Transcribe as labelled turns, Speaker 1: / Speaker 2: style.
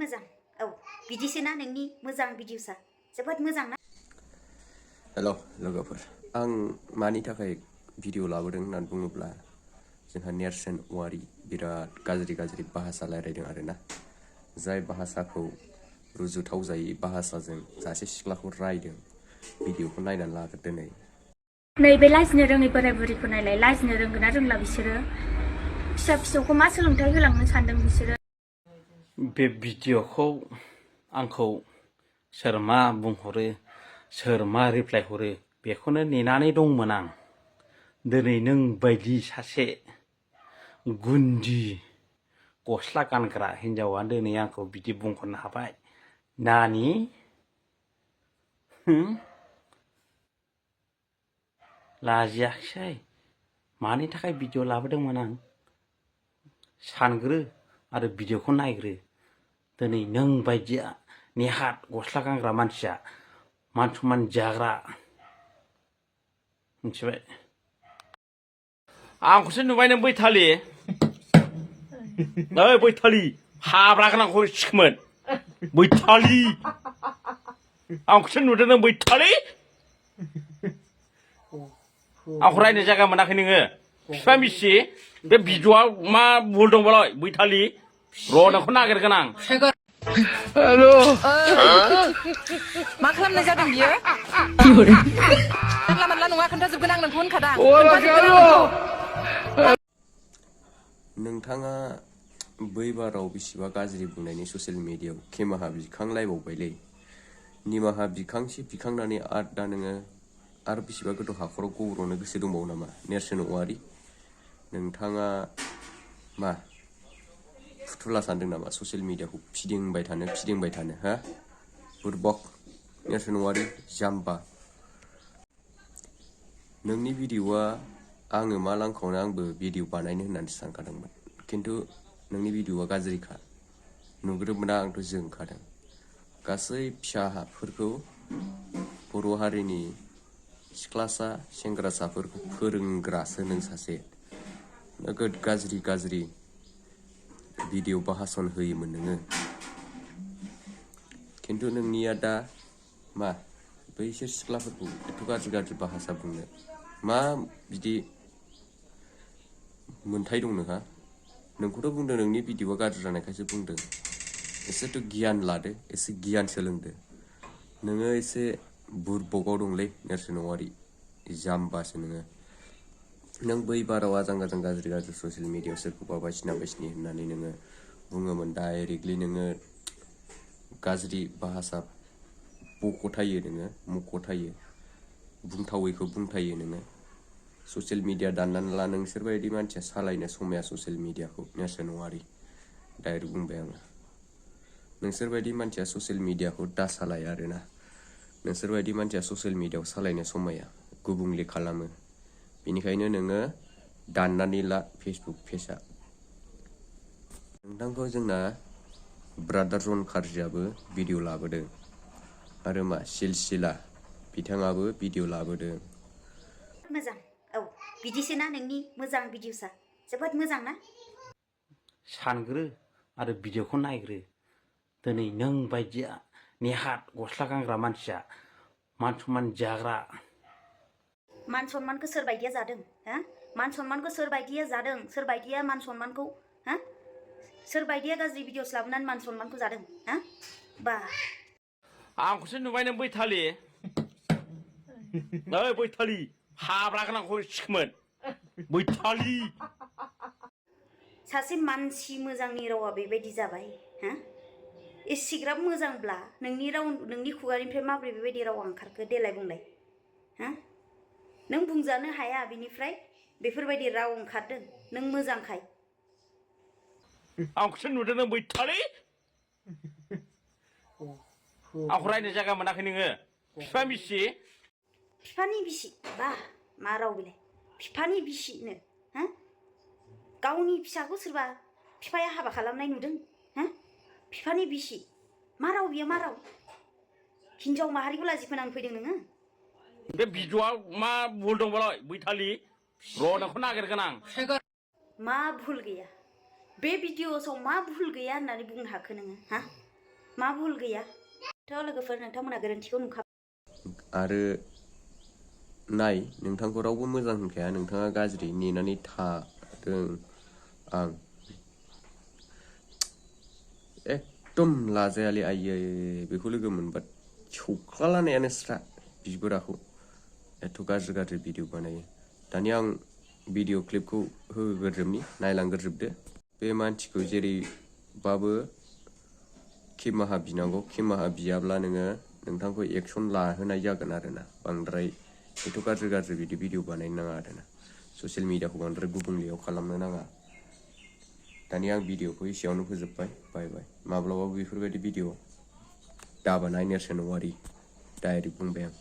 Speaker 1: मोजां औ बिदिसोना नोंनि मोजां भिडिअसआ जोबोद मोजां ना।
Speaker 2: हेल' लोगोफोर, आं मानि थाखाय भिडिअ लाबोदों होननानै बुङोब्ला जोंहा नेरसोन औवारि बिराद गाज्रि भाषा रायलायदों आरोना। जाय भाषाखौ रुजुथाव जायै भाषाजों सासे सिख्लाखौ रायदों। भिडिअखौ नायनानै लाग्रो दिनै।
Speaker 3: नैबे लाजिनो रोङै बोराय बुरिखौ नायलाय, लाजिनो रोंगोन ना रोंला बिसोरो? फिसा फिसौखौ मा सोलोंथाइ होलांनो सानदों बिसोरो?
Speaker 4: बे भिडिअखौ आंखौ सोर मा बुंहरो, सोर मा रिप्लाय हरो बेखौनो नेनानै दंमोन आं। दिनै नों बायदि सासे गुन्दि गस्ला गानग्रा हिन्जावा दिनै आंखौ बिदि बुंहरनो हाबाय। नानि लाजियाखिसै? मानि थाखाय भिडिअ लाबोदोंमोन आं सानग्रो आरो भिडिअखौ नायग्रो। दिनै नों बायदिया नेहात गस्ला गानग्रा मानसिया मान सनमान जाग्रा, मिथिबाय? आंखौसो नुबाय नों बैथालि। ओइ बैथालि, हाब्रा गोनांखौ सिखोमोन बैथालि। आंखौसो नुदों नों बैथालि। आंखौ रायनो जायगा मोनाखै नोङो? बिफा मिसि बे भिडिअआ मा भुल दंबालाय बैथालि? र' नोंखौ नागिरगोन आं। हेल'
Speaker 5: मा खालामनाय जादों बियो? जानला मोनला नङा, खोन्थाजोबगोन आं नोंखौ होनखादां।
Speaker 2: नोंथाङा बै बाराव बेसेबा गाज्रि बुंनायनि ससियेल मिडियायाव निमाहा बिखांलायबावबायलै। निमाहा बिखांसे बिखांनानै दा नोङो आरो बेसेबा गोथौ हाखराव गब्र'नो गोसो दंबावो नामा नेरसोन औवारि? नोंथाङा मा फुथुला सानदों नामा ससियेल मिडियाखौ फिदिंबाय थानो हा? बुरबक नेरसोन औवारि जाम्बा। नोंनि भिडिअआ आङो मा लांखावनो आंबो भिडिअ बानायनो होननानैसो सानखादोंमोन। खिन्थु नोंनि भिडिअआ गाज्रिखा। नुग्रोमोना आंथ' जोंखादों। गासै फिसाफोरखौ बर' हारिनि सिख्लासा सेंग्रासाफोरखौ फोरोंग्रासो नों सासे। नोगोद गाज्रि भिडिअ भाषन होयोमोन नोङो। खिन्थु नोंनिया दा मा बैसोर सिख्लाफोरखौ एथ' गाज्रि भाषा बुंनो मा बिदि मोन्थाय दं नोंहा? नोंखौथ' बुंदों नोंनि भिडिअआ गाज्रि जानायखायसो बुंदों। एसेथ' गियान लादो, एसे गियान सोलोंदो। नोङो एसे बुरबकआव दंलै नेरसोन औवारि जाम्बासो नोङो। नों बै बाराव आजां गाजां गाज्रि ससियेल मिडियायाव सोरखौबा बायसिना होननानै नोङो बुङोमोन। डाइरेक्टलि नोङो गाज्रि भाषा बख'थायो, नोङो मख'थायो, बुंथावैखौ बुंथायो नोङो। ससियेल मिडिया दाननानै ला। नोंसोरबायदि मानसिया सालायनो समाया ससियेल मिडियाखौ नेरसोन औवारि। डाइरेक्ट बुंबाय आङो। नोंसोरबायदि मानसिया ससियेल मिडियाखौ दा सालाय आरोना। नोंसोरबायदि मानसिया ससियेल मिडियायाव सालायनो समाया गुबुंले खालामो। बेनिखायनो नोङो दाननानै ला फेसबुक पेजआ। नोंथांखौ जोंना ब्रादार जन कार्जियाबो भिडिअ लाबोदों। आरो मा सिलसिला बिथाङाबो भिडिअ लाबोदों।
Speaker 1: मोजां औ बिदिसोना नोंनि मोजां भिडिअसआ जोबोद मोजां ना।
Speaker 4: सानग्रो आरो भिडिअखौ नायग्रो। दिनै नों बायदिया नेहात गस्ला गानग्रा मानसिया मान सनमान जाग्रा।
Speaker 1: मान सनमानखौ सोर बायदिया जादों? हा? मान सनमानखौ सोर बायदिया जादों? सोर बायदिया मान सनमानखौ हा? सोर बायदिया गाज्रि भिडिअस लाबोनानै मान सनमानखौ जादों? हा? बा
Speaker 4: आंखौसो नुबाय नों बैथालि। ओइ बैथालि, हाब्रा गोनांखौ सिखोमोन बैथालि।
Speaker 1: सासे मानसि मोजांनि रावा बेबायदि जाबाय। हा? एसेग्राब मोजांब्ला नोंनि खुगानिफ्राय माबोरै बेबायदि रावा ओंखारखो देलाय बुंलाय? हा? नों बुंजानो हाया बिनिफ्राय बेफोरबायदि राव ओंखारदों। नों मोजांखाय।
Speaker 4: आंखौसो नुदों नों बैथालि। आंखौ रायनो जायगा मोनाखै नोङो? बिफा मिसि
Speaker 1: बिफानि बिसि बा मा राव बेलाय? बिफानि बिसिनो हा? गावनि फिसाखौ सोरबा बिफाया हाबा खालामनाय नुदों? हा? बिफानि बिसि मा राव बियो? मा राव? हिनजाव माहारिखौ लाजि फोनांफैदों नोङो?
Speaker 4: बे भिडिअआ मा भुल दंबालाय बैथालि? र' नोंखौ नागिरगोन आं।
Speaker 1: मा भुल गैया? बे भिडिअसआव मा भुल गैया होननानै बुंनो हाखो नोङो? हा? मा भुल गैया थ' लोगोफोर नोंथांमोना गोरोन्थिखौ नुखाबाय
Speaker 2: आरो नाय नोंथांखौ रावबो मोजां होनखाया नोंथाङा गाज्रि नेनानै थादों आं एकदम लाजायालै आयै बेखौ लोगो मोनबा सौख्लालानायानो स्रा बिगुराखौ एथ' गाज्रि भिडिअ बानायो दानिया आं भिडिअ क्लिपखौ होग्रोजोबनि नायलांग्रोजोबदो बे मानसिखौ जेरैबाबो खेमाहा बिनांगौ खेमाहा बियाब्ला नोंथांखौ एक्सन लाहोनाय जागोन आरोना बांद्राय एथ' गाज्रि बिदि भिडिअ बानायनो नाङा आरोना ससियेल मिडियाखौ बांद्राय गुबुंलेयाव खालामनो नाङा दानिया आं भिडिअखौ एसेयावनो फोजोबबाय बाय बाय माब्लाबाबो बेफोरबायदि भिडिअ दाबानाय नेरसोन औवारि डाइरेक्ट बुंबाय आं